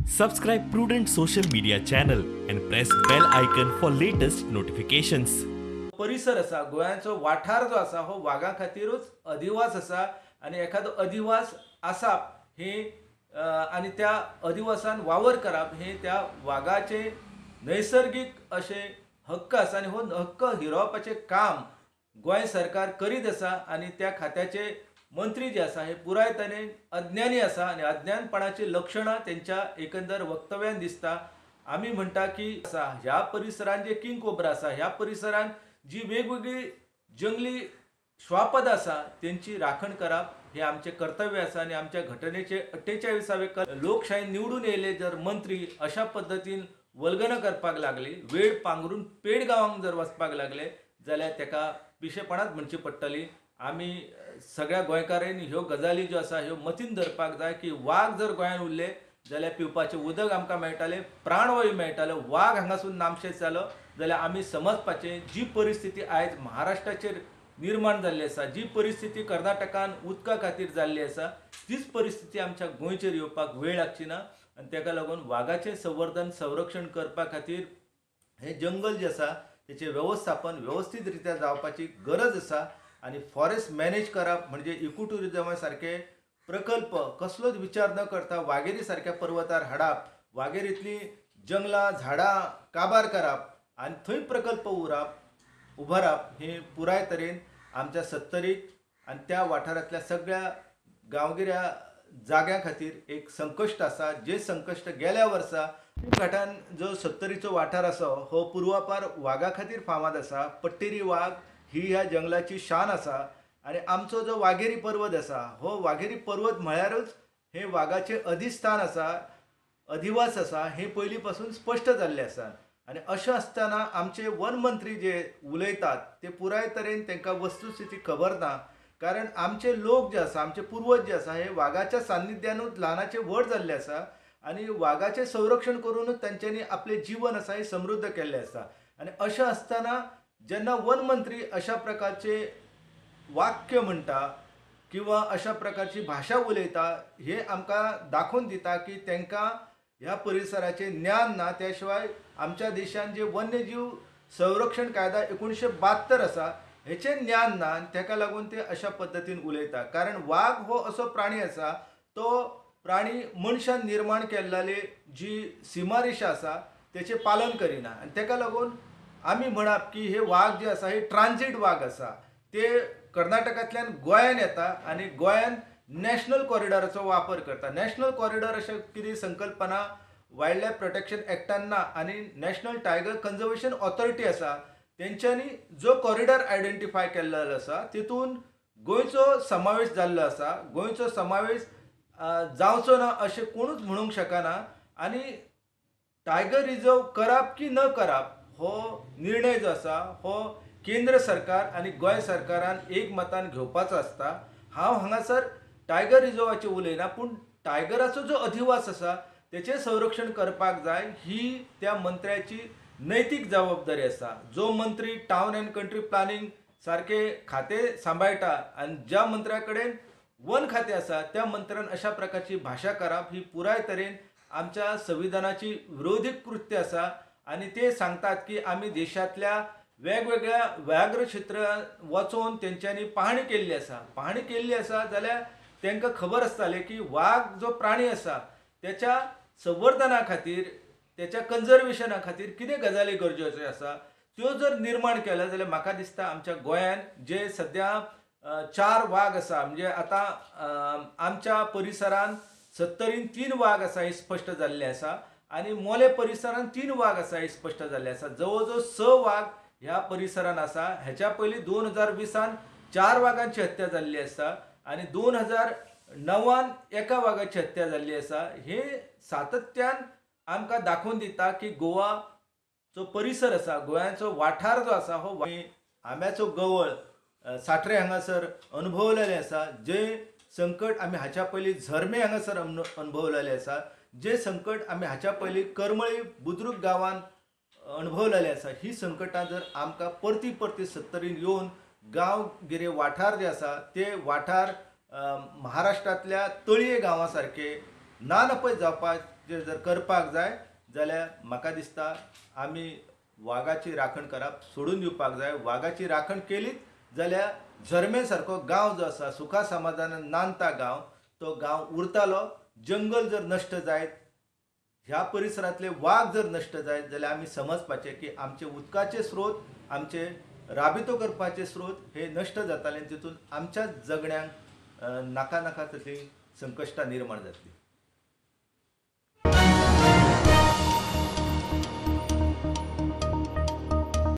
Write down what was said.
Subscribe Prudent Social Media channel and press bell icon for latest notifications. परिसर आसा, गोंयाचो वाठार जो आसा हो वागा खातीरूच अधिवास आसा आनी एखादो अधिवास आसप हे आनी त्या अधिवासान वावर करप हे त्या वागाचे नैसर्गीक अशें हक्क आसा आनी हो हक्क हिरोवपाचें काम गोंय सरकार करीत आसा आनी त्या खात्याचे मंत्री जे आसा हे पुराय तरेन अज्ञानी आसा आनी अज्ञानपणाची लक्षणां तेंच्या एकंदर वक्तव्यान दिसता. आमी म्हणटा की आसा ह्या परिसरान जे किंग कोब्रा आसा, ह्या परिसरान जी वेगवेगळी जंगली श्वापद आसा तेंची राखण करप हे आमचें कर्तव्य आसा आनी आमच्या घटनेचे 48वे लोकशाही निवडून येयले जर मंत्री अशा पद्दतीन वल्गना करपाक लागली, वेळ पांगरून पेड गांवांक जर वचपाक लागले जाल्यार तेका पिशेपणाच म्हणची पडटली. आमी सगळ्या गोंयकारांनी ह्यो गजाली ज्यो आसा ह्यो मतीन धरपाक जाय की वाग जर गोंयांत उरले जाल्यार पिवपाचें उदक आमकां मेळटालें, प्राणवायू मेळटालो. वाग हांगासून नामशेष जालो जाल्यार आमी समजपाचें जी परिस्थिती आयज महाराष्ट्राचेर निर्माण जाल्ली आसा, जी परिस्थिती कर्नाटकान उदका खातीर जाल्ली आसा, तीच परिस्थिती आमच्या गोंयचेर येवपाक वेळ लागची ना. आनी तेका लागून वागाचें संवर्धन संरक्षण करपा खातीर हें जंगल जें आसा तेचें वेवस्थापन वेवस्थीत रित्या जावपाची गरज आसा. आनी फॉरेस्ट मॅनेज करप म्हणजे इको ट्युरिजमा सारके प्रकल्प कसलोच विचार न करता वागेरी सारक्या पर्वतार हाडप, वागेरींतलीं जंगलां झाडां काबार करप आनी थंय प्रकल्प उबारप हे पुराय तरेन आमच्या सत्तरीक आनी त्या वाठारांतल्या सगळ्या गांवगिऱ्या जाग्यां खातीर एक संकश्ट आसा. जे संकश्ट गेल्या वर्सा घाटान जो सत्तरीचो वाठार आसा हो पुर्वापार वागा खातीर फामाद आसा. पट्टेरी वाग ही ह्या जंगलाची शान आसा आनी आमचो जो वाघेरी पर्वत आसा हो वाघेरी पर्वत म्हळ्यारूच हे वागाचें अधिस्थान आसा, अधिवास आसा हें पयलीं पासून स्पश्ट जाल्लें आसा. आनी अशें आसतना आमचे वन मंत्री जे उलयतात ते पुराय तरेन तांकां वस्तुस्थिती खबर ना, कारण आमचे लोक जे आसा, आमचे पुर्वज जे आसा हे वागाच्या सान्निध्यानूच ल्हानाचे व्हड जाल्ले आसा आनी वागाचें संरक्षण करूनच तांच्यांनी आपलें जीवन आसा हें समृद्ध केल्लें आसा. आनी अशें आसतना जेन्ना वन मंत्री अशा प्रकारचे वाक्य म्हणटा किंवा अशा प्रकारची भाशा उलयता हे आमकां दाखोवन दिता की तांकां ह्या परिसराचें ज्ञान ना. त्या शिवाय आमच्या देशान जे वन्यजीव संरक्षण कायदा 1972 आसा हेचें ज्ञान ना आनी ताका लागून ते अशा पद्दतीन उलयता. कारण वाग हो असो प्राणी आसा, तो प्राणी मनशान निर्माण केल्ली जी सीमारेशा आसा तेचें पालन करिना आनी ताका लागून आमी म्हणप की हे वाग जे आसा हे ट्रान्झीट वाग आसा, ते कर्नाटकांतल्यान गोंयान येता आनी गोंयान नॅशनल कॉरिडॉराचो वापर करता. नॅशनल कॉरिडॉर अशें कितें संकल्पना वायल्ड लायफ प्रोटेक्शन एक्टान ना आनी नॅशनल टायगर कन्जर्वेशन ऑथॉरिटी आसा तेंच्यांनी जो कॉरिडॉर आयडेंटिफाय केल्लो आसा तितून गोंयचो समावेश जाल्लो आसा. गोंयचो समावेश जावचो ना अशें कोणूच म्हणूंक शकना आनी टायगर रिजर्व करप की न करप हो निर्णय जो आसा हो केंद्र सरकार आनी गोंय सरकारान एकमतान घेवपाचो आसता. हांव हांगासर टायगर रिजर्वाचेर उलयना, पूण टायगराचो जो अधिवास आसा तेचें संरक्षण करपाक जाय ही त्या मंत्र्याची नैतीक जबाबदारी आसा. जो मंत्री टावन अँड कंट्री प्लॅनिंग सारके खातें सांबाळटा आनी ज्या मंत्र्या कडेन वन खातें आसा त्या मंत्र्यान अशा प्रकारची भाशा करप ही पुराय तरेन आमच्या संविधानाची विरोधी कृत्य आसा. आनी ते सांगतात की आमी देशांतल्या वेगवेगळ्या व्याघ्र क्षेत्रांत वचोन तेंच्यांनी पाहणी केल्ली आसा. पाहणी केल्ली आसा जाल्यार तांकां खबर आसतालें की वाग जो प्राणी आसा तेच्या संवर्धना खातीर, तेच्या कन्जर्वेशना खातीर कितें गजाली गरजेच्यो आसा त्यो जर निर्माण केल्या जाल्यार म्हाका दिसता आमच्या गोंयांत जे सद्या 4 वाग आसा, म्हणजे आतां आमच्या परिसरांत सत्तरीन 3 वाग आसा हें स्पश्ट जाल्लें आसा आनी मोले परिसरांत 3 वाग आसा हें स्पश्ट जाल्लें आसा. जवळ जवळ 6 वाग ह्या परिसरांत आसा. हेच्या पयलीं 2020 4 वागांची हत्या जाल्ली आसा आनी 2009 एका वागाची हत्या जाल्ली आसा. हे सातत्यान आमकां दाखोवन दिता की गोवाचो परिसर आसा, गोंयाचो वाठार जो आसा हो आंब्याचो गवळ साठरे हांगासर अनुभवलेलें आसा. जे संकट आमी हाच्या पयलीं झरमे हांगासर अनुभवलेलें आसा, जे संकट आमी हाच्या पयलीं करमळी बुद्रुक गांवान अणभवलेलें आसा, ही संकटां जर आमकां परती परती सत्तरीन येवन गांवगिरे वाठार जे आसा ते वाठार महाराष्ट्रांतल्या तळये गांवां सारके ना नपय जावपाक जे जर करपाक जाय जाल्यार म्हाका दिसता आमी वागाची राखण करप सोडून दिवपाक जाय. वागाची राखण केलीच जाल्यार झर्मे सारको गांव जो आसा सुखा समाधानान नांदता गांव, तो गांव उरतालो. जंगल जर नश्ट जायत, ह्या परिसरांतले वाग जर नश्ट जायत जाल्यार आमी समजपाचें की आमचे उदकाचे स्रोत, आमचे राबितो करपाचे स्रोत हे नश्ट जाताले आनी तितून आमच्याच जगण्यांक नाका नाका तसलीं संकश्टां निर्माण जातलीं.